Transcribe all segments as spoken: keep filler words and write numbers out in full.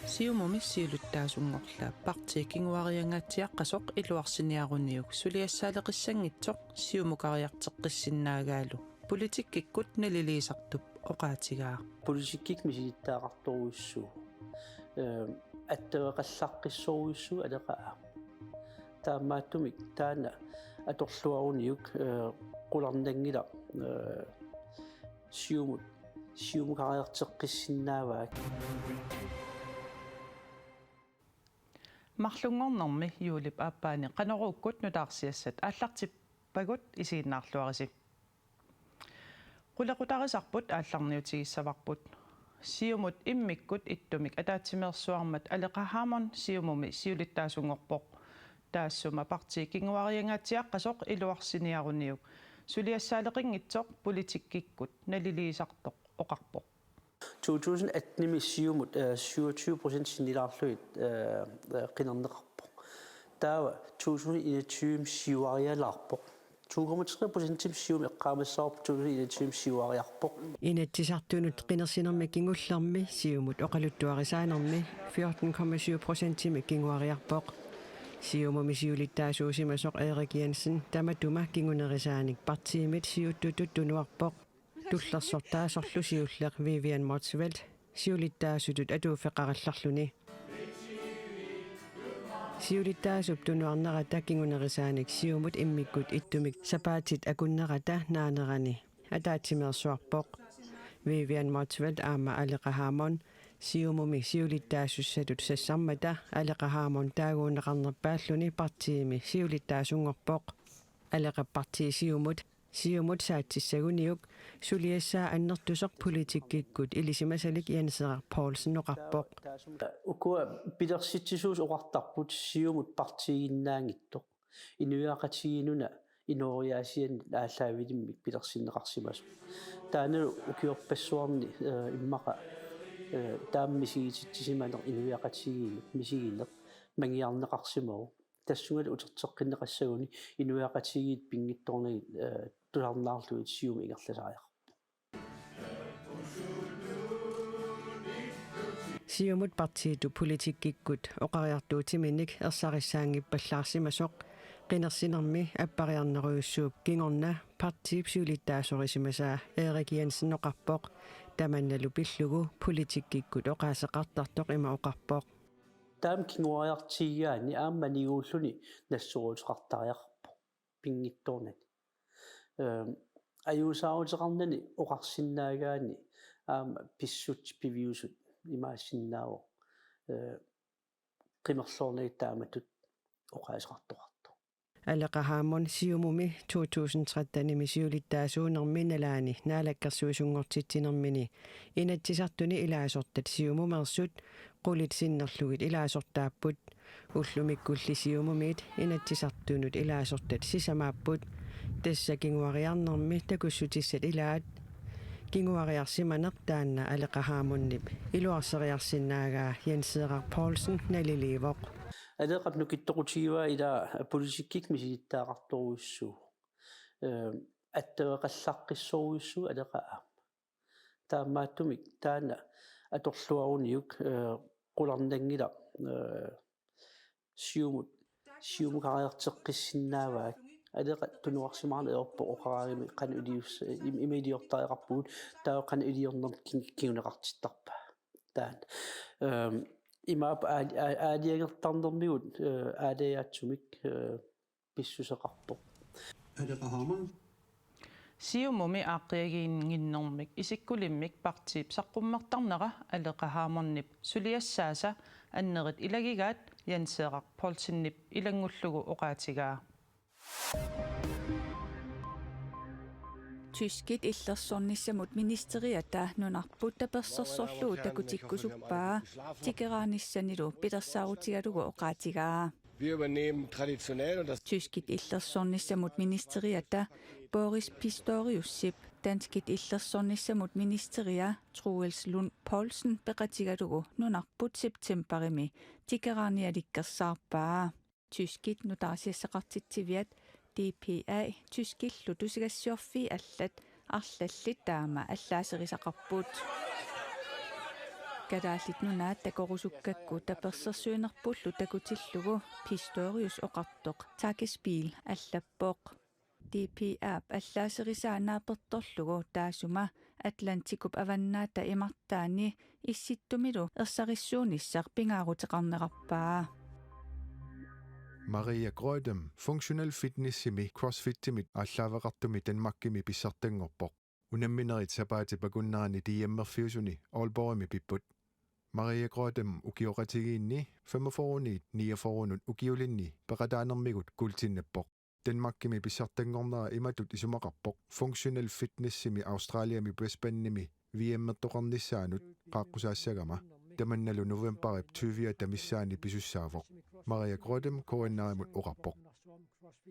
Siumumi siulittaasunngorlaa partii kinguariangaatsiaqqasoq iluarsiniaruniuk suliassaaleqissanngitsoq siumukariarteqqissinnaagaalu politikkikkut naliliisartup oqaatigaa. Politikkikkut misilittagaqartorujussuuvoq. Ehm, attaveqallaqqissorujussuuvoq aleqa aamma. Taamaattumik taanna atorluaruniuk, eh, qularnanngilaq, eh, Siumut, siumukariarteqqissinnaavaat. Marlunngornermi juulip aappaani Qanoruukkut nutaarsiassat aallartippagut, isiginnaarluarisi. Qulequtarisarput aallarniutigissavarput. Siumut immikkut ittumik ataatsimeersuarmat Aleqa Hammond Siumumi siulittaasunngorpoq. Taassuma partii kinguariangaatsiaqqasoq iluarsiniaruniuk suliassaaleqinngitsoq politikkikkut naliliisartoq oqarpoq. To tusind atten-imi Siumut, eh, syvogtyve procent sinnilaarlugit, eh, eh, qinerneqarpoq. Taava to tusind enogtyve siuarialaarpoq. To komma tre procent Siumut eqqaamassavarput to tusind enogtyve siuariarpoq. Inatsisartunut qinersinermi kingullermi Siumut oqaluttuarisaanermi fjorten komma syv procentimik kinguariarpoq. Siumumi siulittaasuusimasoq Erik Jensen tamatuma kingunerisaanik partiimit siuttutut tunuarpoq. Tullersortaasorlu siulleq Vivian Motzfeldt siulittaasutut atuuffeqarallarluni. Siulittaasup tunuarnerata kingunerisaanik Siumut immikkut ittumik sapaatit akunnerata naanerani ataatsimeersuarpoq. Vivian Motzfeldt aamma Aleqa Hammond Siumumi siulittaasussatut sassarmata Aleqa Hammond taaguunneqarnerpaalluni partiimi siulittaasunngorpoq. Aleqap partii Siumut Siumut saatsissaguniuk suliassaa annertusoq politikkikkut ilisimasalik Jens Erik Poulsen oqarpoq. Ukua pilersitsisuusut oqartarput Siumut partiiginnaanngitsoq. Inuiaqatigiinnuna inooriaasiannit aallaavilimmik pilersinneqarsimasoq. Taanna ukiorpassuarni, eh, immaqa, eh, taama misigititsisimaneq inuiaqatigiinnut misigineq manngiarneqarsimavoq. Tassunga uterteqqinneqassaguni inuiaqatigiit pinngitsoornagit, eh, tusarnaarlugit Siumut ingerlasariaqarpoq. Siumut partiitut politikkikkut oqariartuutiminik ersarissaanngippallaarsimasoq qinersinermi appariarnerujussuup kingorna partiip siulittaasorisimasaa Erik Jensen oqarpoq. Tamannalu pillugu politikkikkut oqaaseqartartoq ima oqarpoq. Taama kinguariartigigaanni aamma maniguulluni nassueruteqartariaqarpoq pinngitsoornani. Ehm, ajuusaaruteqarnani oqarsinnaagaanni aamma pissutsit piviusut imaassinnaavoq, eh, qimerloornagit taamatut oqaaseqartoqartoq. Aleqa Hammond Siumumi to tusind tretten-imi siulittaasuunermi nalaani naalakkersuisunngortitsinermini Inatsisartuni ilaasortat Siumumeersut qulit sinnerlugit ilaasortaapput. Ullumikkulli Siumumiit Inatsisartunut ilaasortat sisamaapput. Tassa kinguariarnermi takussutissat ilaat. Kinguariarsimaneq taanna Aleqa Hammondip iluarseriarsinnaagaa Jens Erik Poulsen naliliivoq. Aleqap nukittoqutigivaa ilaa politikkikkut misilittagaqartorujussuuvoq. Ehm, attaveqallaqqissorujussuuvoq aleqa aamma. Taamaattumik taanna atorluaruniuk, eh, qularnanngilaq, eh, Siumut, siumukariarteqqissinnaavaat. Aleqa tunuarsimaarneq ajorpoq oqaraangami qanoq ilius-, im-, ima iliortariaqarpugut, taava qanoq iliornermik kin-, kinguneqartittarpaa. Taanna. Ehm, imaappoq aali-, aa-, aalajangertarnermigut, eh, aalajaatsumik, eh, pissuseqarpoq. Aleqa Hammond. Siumumi aaqqiaginnginnermik isikkulimmik partiip saqqummertarnera Aleqa Hammondip suliassaasa annerit ilagigaat Jens Erik Poulsenip ilanngullugu oqaatigaa. Tyskit illersornissamut ministeriata nunarput tapersersorlugu takutikkusuppaa tikeraanissanilu pilersaarutigalugu oqaatigaa. Wir übernehmen traditionell und das Tyskit illersornissamut ministeriata Boris Pistoriusip danskit illersornissamut ministeria Troels Lund Poulsen peqatigalugu nunarput septembarimi tikeraanialikkersaarpaa. Tyskit nutaarsiassaqartitsiviat D P A tyskillu tusagassiorfiit allat arlallit taama allaaserisaqarput. Kalaallit Nunaat takorusukkakku tapersersuinerpullu takutillugu Pistorius oqartoq Tagespiel allappoq. D P-p allaaserisaa naapertorlugu taassuma Atlantikup avannaata imartaani Issittumilu ersarissuunissaq pingaaruteqarnerarpaa. Maria Grødem Functional Fitnessimi CrossFittimit aallaaveqartumi Danmarkimi pissartanngorpoq. Unamminerit sapaatip akunnerani D M-erfiusuni Aalborgimi pipput. Maria Grødem ukioqatigiinni femogfyrreniit niogfyrrenut ukiulinni peqataanermigut kuultinnappoq. Danmarkimi pissartanngornera imatut isumaqarpoq Functional Fitnessimi Australiami Brisbanemi V M-ertoqarnissaanut qaaqqusaassagama. Tamannalu novembarip tyviata missaani pisussaavoq. Maria Grødem K N R-imut oqarpoq.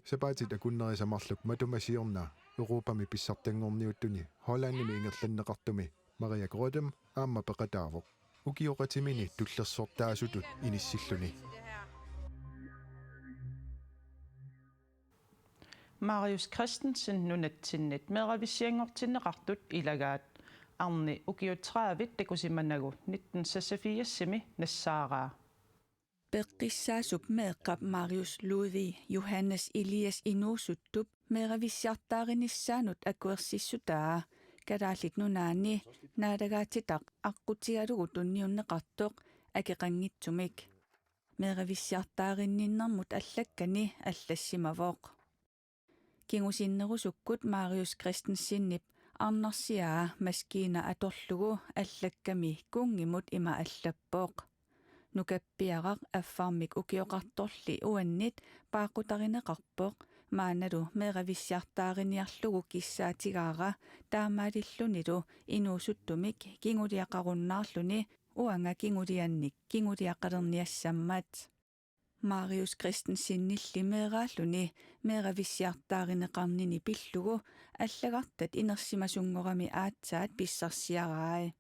Sapaatit akunnerisat marluk matuma siorna Europami pissartanngorniuttuni Hollandimi ingerlanneqartumi Maria Grødem aamma peqataavoq. Ukioqatimini tullersortaasutut inissilluni. Marius Christensen nunatsinnit meeravissianngortinneqartut ilagaat. Arni ukiut tredive takusimanagu nitten seksogfirsimi nassaaraa. Peqqissaasup meeqqap Marius Ludvig Johannes Elias inuusuttup meeravissiartaarinissaanut akuersissutaa Kalaallit Nunaanni naalagaatitaq aqqutigalugu tunniunneqartoq akeqanngitsumik. Meeravissiartaarinninnermut allakkani allassimavoq. Kingusinnerusukkut Marius Christensenip arnarsiaa maskiina atorlugu allakkami kunngimut ima allappoq: Nukappiaraq affarmik ukioqartorli uannit paaqqutarineqarpoq, maannalu meeravissiartaariniarlugu kissaatigaara taamaalillunilu inuusuttumik kinguliaqarunnaarluni uanga kinguliannik kinguliaqalerniassammat. Marius Christensenilli meeraalluni meeravissiartaarineqarnini pillugu allagartat inersimasunngorami aatsaat pissarsiarai.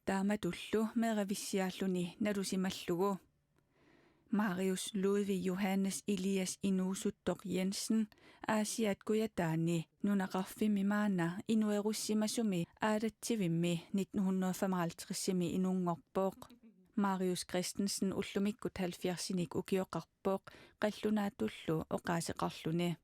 Taamatullu meeravissiaalluni nalusimallugu. Marius Ludvig Johannes Elias inuusuttoq Jensen Aasiaat Kujataani nunaqarfimmi maanna inuerussimasumi aalatsivimmi nitten hundrede og femoghalvtredsimi inunngorpoq. Marius Christensen ullumikkut halvfjerdsinik ukioqarpoq qallunaatullu oqaaseqarluni.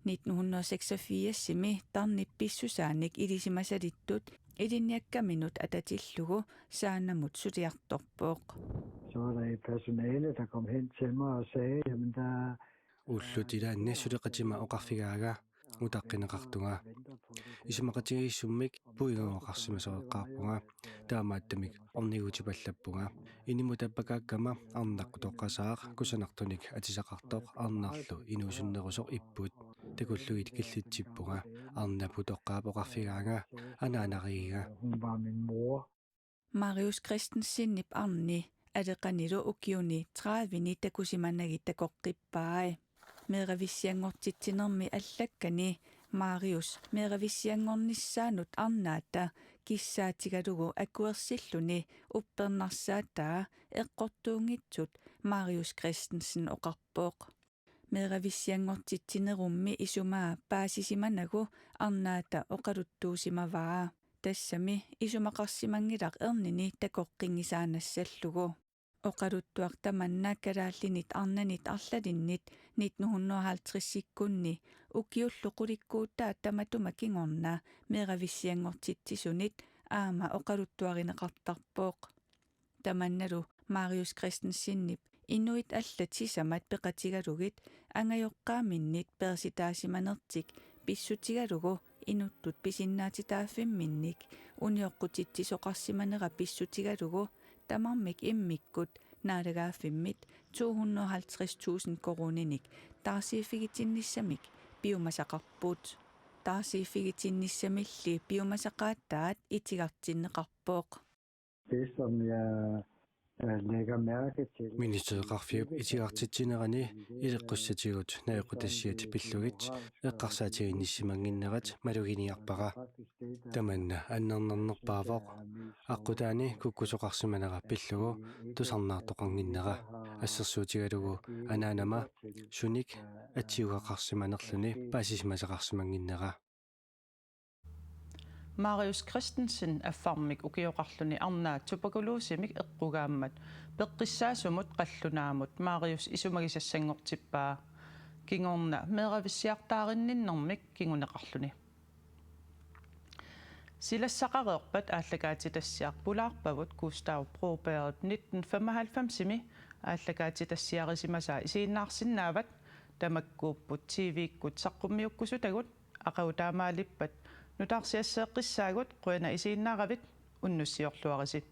Nitten hundrede og seksogfirsimi tarnip pissusaanik ilisimasalittut ilinniakkaminut atatillugu saanamut suliartorpoq. Så var der et personale, der kom hen til mig og sagde, jamen der Ullut ilaanni suleqatima oqarfigaanga: Utaqqineqartunga. Isumaqatigiissummik puigooqarsimasoqaqqaarpunga. Taamaattumik ornigutipallappunga. Inimut appakaakkama arnaq utoqqasaaq kusanartunik atisaqartoq arnarlu inuusunnerusoq ipput. Takullugit killitsippunga. Arnap utoqqaap oqarfigaanga: Anaanarigiga. Hun var min mor. Marius Christensenip arni aleqanilu ukiuni tredivini takusimanagit takoqqippai. Meeravissianngortitsinermi allakkani Marius meeravissianngornissaanut arnaata kissaatigalugu akuersilluni uppernarsaataa eqqortuunngitsut Marius Christensen oqarpoq. Meeravissianngortitsinerummi isumaa paasisimanagu arnaata oqaluttuusimavaa. Tassami isumaqarsimanngilaq ernini takoqqinngisaannassallugu. Oqaluttuaq tamanna kalaallinit arnanit arlalinnit nitten hundrede og halvtredsikkunni ukiullu qulikkuutaat tamatuma kingorna meeravissianngortitsisunit aamma oqaluttuarineqartarpoq. Tamannalu Marius Christensenip inuit allat sisamat peqatigalugit angajoqqaaminnit peersitaasimanertik pissutigalugu inuttut pisinnaatitaaffimminnik unioqqutitsisoqarsimanera pissutigalugu tamarmik immikkut naalagaaffimmit to hundrede og halvtreds tusind koruuninik taarsiiffigitinnissamik piumasaqarput. Taarsiiffigitinnissamilli piumasaqaataat itigartinneqarpoq. Det, som jeg øh, lægger mærke til. Ministereqarfiup itigartitsinerani ileqqussatigut najoqqutassiat pillugit eqqarsaatiginnissimannginnerat maluginiarpara. Tamanna annernarnerpaavoq. Aqqutaani kukkusoqarsimanera pillugu tusarnaartoqannginnera. Assersuutigalugu anaanama sunik atsiugaqarsimanerluni paasisimasaqarsimannginnera. Marius Christensen affarmik ukioqarluni arnaat tuberkulosemik eqqugaammat peqqissaasumut qallunaamut Marius isumagisassanngortippaa. Kingorna meeravissiartaarinninnermik kinguneqarluni. Silassaqareerpat aallakaatitassiaq pulaarpavut Gustav Broberg nitten femoghalvfemsimi aallakaatitassiarisimasaa isiginnaarsinnaavat. Tamakkuupput T V-kkut saqqummiukkusutagut. Aqagu taamaalippat nutaarsiasseeqqissaagut, qujanaq isiginnaaravit, unnussiorluarisi.